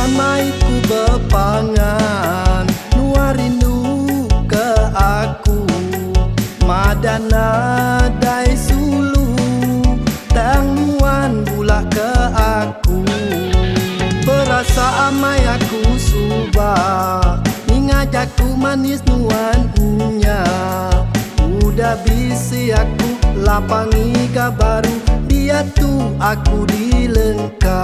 Nuan mai ku bepangan. Nuan rindu ke aku. Madah nadai sulu. Tang nuan bula ke aku. Perasa amai aku suba. Ninga jaku manis nuan nya. Udah bisi aku lapang ngiga baru. Diatu aku dilengka.